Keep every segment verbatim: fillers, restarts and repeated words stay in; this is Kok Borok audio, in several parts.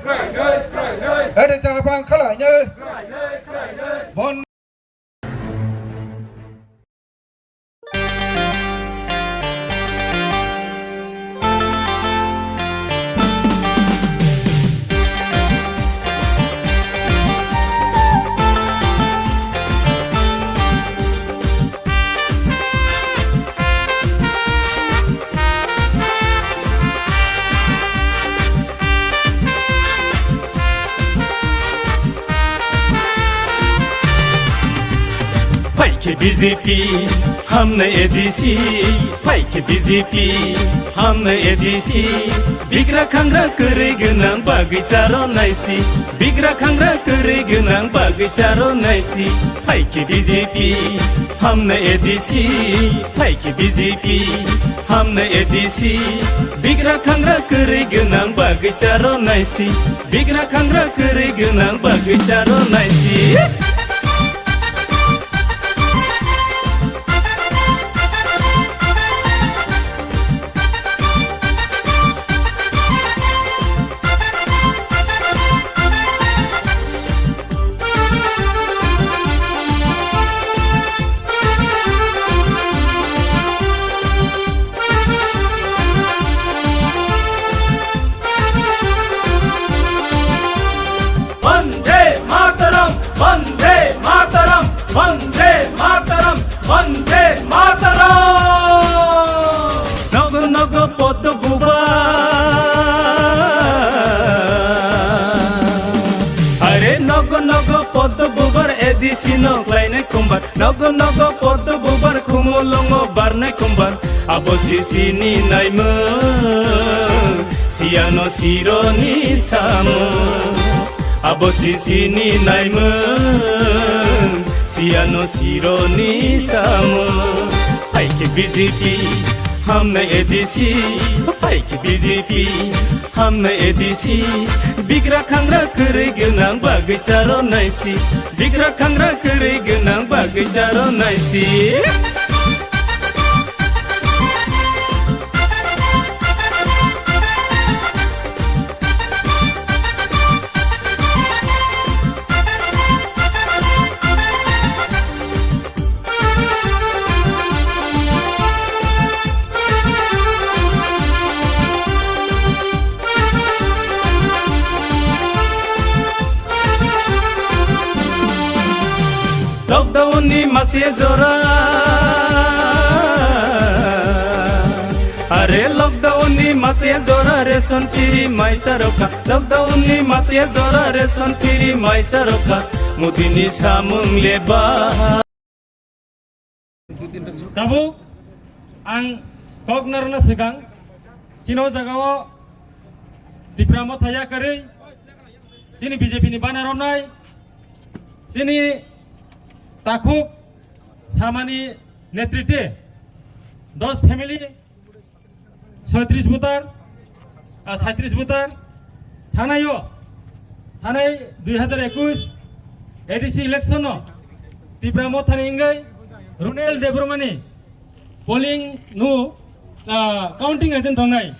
Ede chapang khalainai. Bon. Phaikhe B J P, hamnai A D C. Phaikhe B J P, hamnai A D C. Bigra khangra kwrwi gwnang bagwi charo naisi. Bigra khangra kwrwi gwnang bagwi charo naisi. Phaikhe B J P, hamnai A D C. Phaikhe B J P, hamnai A D C. Bigra khangra kwrwi gwnang bagwi charo naisi. Bigra khangra kwrwi gwnang bagwi charo naisi. Vande Mataram, Vande Mataram, Vande Mataram, Vande Mataram. Nogo nogo Poddo bubar. Are nogo nogo Poddo bubar A D C no khlainai kumbar. Nogo nogo Poddo bubar khumulwngo barnai kumbar. Abo sisini naimung. Siyano sironi samung. Abo sisini naimung. Siyano sironi samung. Phaikhe B J P, hamnai A D C. Phaikhe B J P, hamnai A D C. Bigra khangra kwrwi gwnang bagwi charo naisi. Bigra khangra kwrwi gwnang bagwi charo naisi. Lockdown ni masi jora. Are lockdown ni masi jora ration free mai charokha. Lockdown ni masi jora ration free mai charokha. Modi ni samung leba. Tabuk ang kok narwkna swkang, chini o jaga o Tipra Motha yakarwi chini B J P ni bana romnai, chini takhuk samani netritwe dos family, soitris voter, ah, saitris voter, thanai o, thanai dui hazar ekush A D C election no Tipra Motha ni wngwi Runel Debbarma ni polling no, ah, counting agent tongnai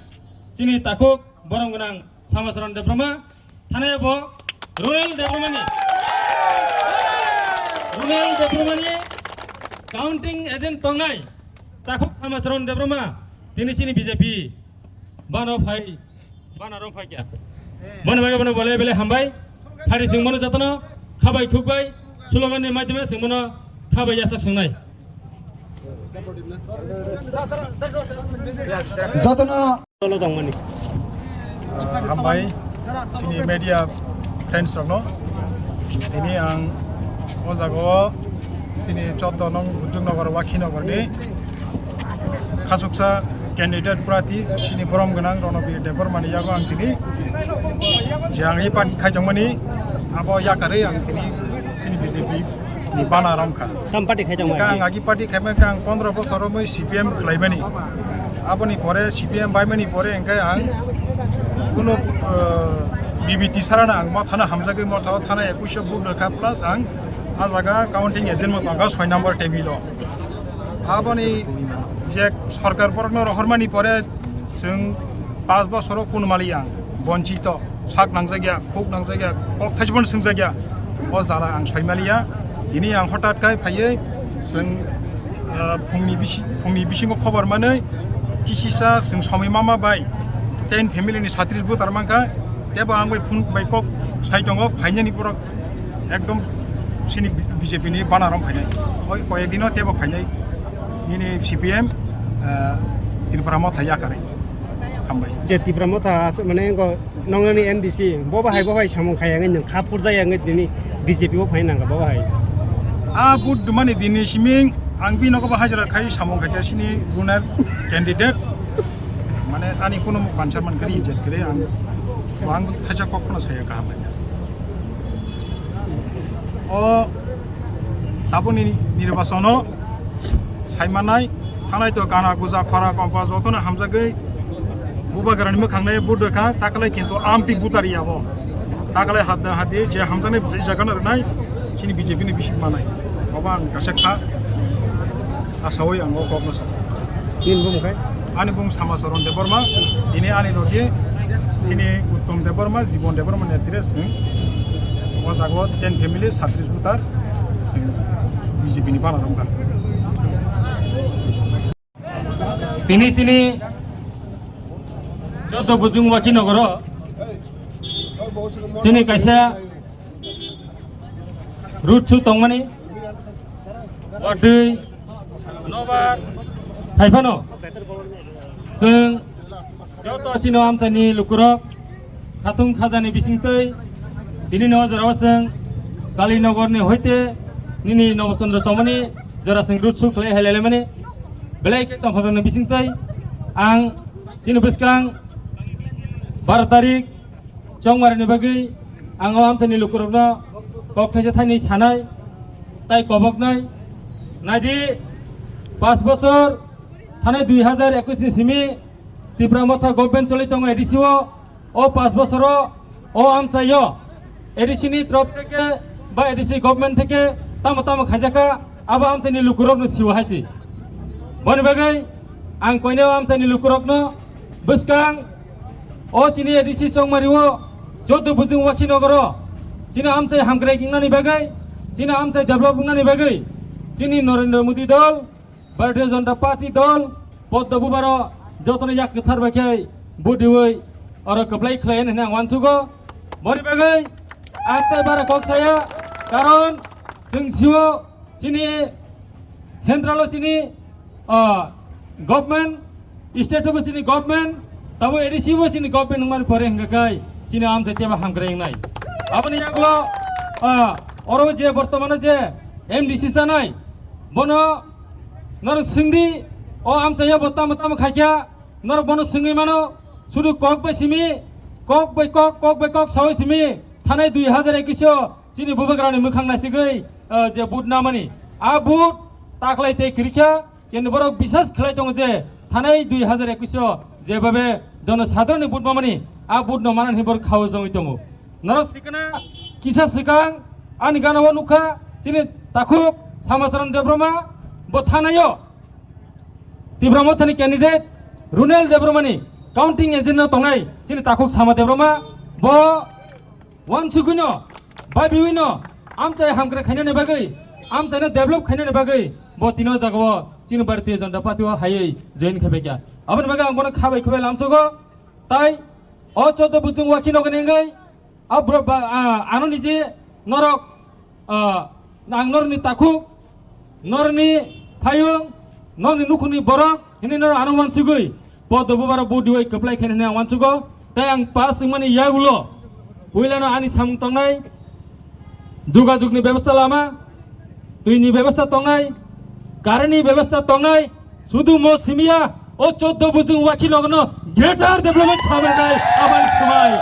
chini takhuk borom gwnang Samacharan Debbarma, thanai bo Runel Debbarma ni, Runel Debbarma ni counting agent tongnai takhuk Samacharan Debbarma, tini chini B J P bano phai, bana rong phai kya. Bano bagwi bano bole bele hambai, phari sing mano jatono khabai thukbai, slogan ni maidhyame sing mano khabai yasak songnai. Jotono Tolo tongmani. Ah, hambai, chini media friends rokno. Tini ang o jaga o chini choddo nong Rujuknagar, Wakhinagar ni khasuksa candidate prarthi chini borom gwnang Ronobir Debbarma ni yago ang tini je ang ri party khaitongmani abo yakarwi ang tini chini B J P ni bana romkha. Tam party khaitongmani? Kang agi party khaima kang pondro bosor romwi C P M khlaimani. Aboni pore C P M baimani pore hingke ang kuno, eh, B B T sarana ang ma thana hamjagwi ma thana ekush vote rwkha plus ang a jaga counting agent mo tongkha soi number table o. Aboni je sorkar borokno rohormani pore chwng panch bosoro kun mali ang bonchito. Sak nangjakya, kok nangjakya, kok thaisbo swngjakya. O jala ang soi maliya. Tini ang hotat kai phaiwi swng, ah, phungni bisi-, phungni bisingo khobor manwi kisisa swng somoi mama bai ten family ni satris butar mankha. Tebo ang bai phone bai kok sai tongo, phainani borok ekdom sini B J P ni banarom phainai. Oi koyek dino tebo phainai. Nini C P M, ah, Tripura Motha yakarwi. Hambai. Je Tipra Motha as-, mane go nongnani M D C, bo bahai, bo bahai samung khai ang nang kha purja yang dini B J P bo phai nang bo bahai. A but dumani dini siming ang bi nogo bahai jara khai samung khai sini runner candidate. Mane ani kuno muk bansa man kari jet kare ang, ang thaisa kok kono saya kaham. O tabuni nirbasono saimanai thanai to gana guja khora kompa jotono hamjagwi bubagrani mwkhangnai budokha taklai kintu amtwi butari abo taklai hadda hadi je hamjaknai bwsai jagana rwnai chini B J P ni bising manai obo ang kaisa kha asawi ang o kokno sa. Nini bumung khai? Ani bung Samacharan Debbarma, ini ani logi sini Uttom Debbarma, Jibon Debbarma netre sing. O jago ten family, satris butar sing B J P ni bana romka. Tini sini joto bujung waki nogoro sini kaisa Rutsu tongmani watwi nobar phaiphano chwng joto chino amchaini lukurok khatung khajani bisingtwi tini no jorao chwng Kalinagarni hoite nini Nobochandra Chomani jora chwng rutsu khlai hai lailaimani belai khe tongthokni bisingtwi ang chini bwskang baro tarik chongmarni bagwi ang o amchaini lukurokno kok thaisa thaini sanai tai koboknai. Naidi, paanch bochor thanai dui hazar ekush ni simi Tipra Motha government choli tongo A D C o, o paanch bochoro o amchaio A D C ni trop theke ba A D C government theke tamo tamo khaijakha abo amchaini lukurokno siwa haisi. Boni bagwi ang koine o amchaini lukurokno bwskang o chini A D C Chongmario, joto bujung wakhi nogoro, chini amchai hamkrai wngnani bagwi, chini amchai develop wngnani bagwi, chini Narendra Modi dol, Bharatiya Janata Party dol, poddo bubaro jotono yak kwthar bai khe budiwi oro kwplai khlai hwnwi ang uansugo. Boni bagwi ang tei bara kok saya, karon chwng sio chini central o chini, ah, government, state o bo chini government, tabo A D C bo chini government wngmani pore hingka kai chini amchai teba hamkrai wngnai. Aboni yagulo, ah, oro je bortomano je M D C chanai, bono norok swngdi, o amchaio bo tamo tamo khaikha, norok bono swngwi mano, sudu kok bai simi, kok bai kok, kok bai kok sawi simi, thanai dui hazar ekush o chini bubagrani mwkhang naisigwi, ah, je vote namani, a vote taklai tei kwrwikha, Kini borok bisas khlai tongo je thanai dui hazar ekush o jebabe jonosadharonni vote mamani, a vote no manani borok khao jongwi tongo. Norok sikna kisa swkang ani gana o nukha chini takhuk Samacharan Debbarma bo thanaio Tipra Mothani candidate Runel Debbarmani counting agent no tongnai chini takhuk Sama Debbarma bo Wansugwino, babiwino, amchai hamkrai khainani bagwi, amchaino develop khainani bagwi, bo tino jagao chini Bharatiya Janata Party o haiwi join khaibaikha. Aboni bagwi ang bono khabai khubai lamsogo, tai o choddo bujung wakhi nogani wngwi, a bro ba, a, ano nije norok, a, Nang norni takhuk, norni phayung, norni nukhungni borok, hini norok ano wansugwi, podo bubaro budi bai kwplai khaini hini ang wansugo, tei ang pass wngmani yagulo, puilano ani samung tongnai, jogajogni bebosta lama, twini bebosta tongnai, currentni bebosta tongnai, Sudu mo simiya, o choddo bujung wakhi nogno greater development khlainai aboni swmai.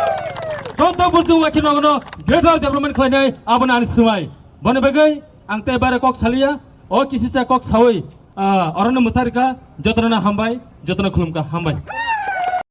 Choddo bujung wakhi nogno greater development khlainai aboni ani swmai. Boni bagwi ang tei bare kok saliya, o kisisa kok sawi, ah, orono mwtharika, jotono hambai, jotono khulumka, hambai.